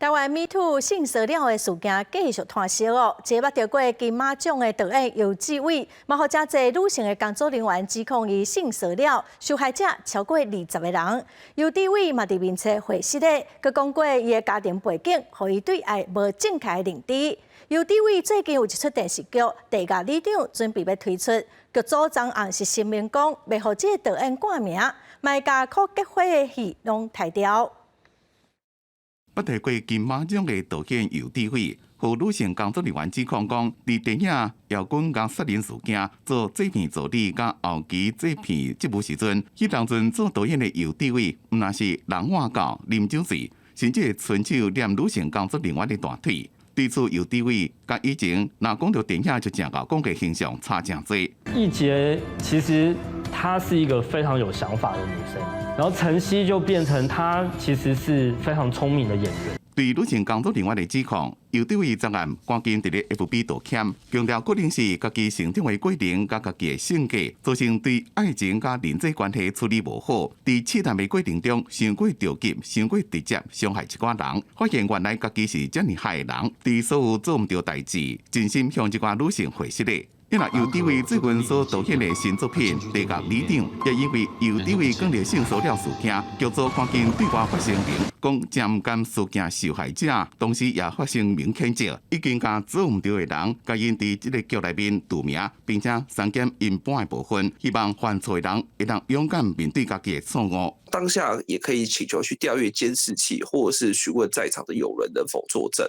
台灣 Me Too 性騷擾的事件繼續湠燒哦。這捌著過金馬獎的導演游志偉，嘛予誠濟女性的工作人員指控伊性騷擾，受害者超過20個人。游志偉嘛佇面冊回釋咧，閣講過伊的家庭背景，予伊對愛無正確的認知。游志偉最近有一齣電視劇《地獄里長》準備欲推出，劇組昨暗時聲明講，欲予這個導演掛名，嘛共苦結火的戲攏刣掉。捌提過金馬獎的導演游志偉，予女性工作人員指控講，佇電影《搖滾共殺人事件》做製片助理佮後期製片職務時陣，彼當陣做導演的游志偉，毋但是人倚狗、啉酒醉，甚至伸手捏女性工作人員的大腿。對此，游志偉佮以前若講著電影就誠𠢕講的形象差誠濟。易杰其實她是一個非常有想法的女生，然後晨曦就變成她其實是非常聰明的演員。對女性工作人員的指控，游志偉昨暗趕緊佇咧 FB 道歉，強調可能是家己成長的過程佮家己的性格，造成對愛情佮人際關係處理無好，佇試探的過程中，傷過著急，傷過直接，傷害一寡人，發現原來家己是遮爾害的人，對所有做毋著代誌，真心向這寡女性悔失禮。因為游志偉最近所導演的新作品《地獄里長》，也因為游志偉講著性騷擾事件，劇組趕緊對外發聲明，講誠毋甘事件受害者，同時也發聲明譴責，已經共做毋著的人，共𪜶佇這个劇內面除名，並且刪減𪜶搬的部分，希望犯錯的人會當勇敢面對家己的錯誤。當下也可以請求去調閱監視器，或者是詢問在場的友人能否作證，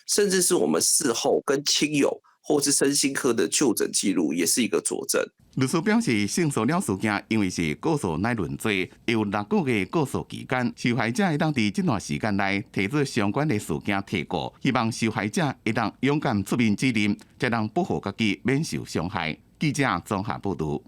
甚至是我們事後跟親友或是身心科的就診記錄，也是一個佐證。律師表示，性騷擾事件因為是告訴乃論罪，有6個月告訴期間，受害者會當佇這段時間內提出相關的事件提告，希望受害者會當勇敢出面指認，才能保護家己免受傷害。記者綜合報導。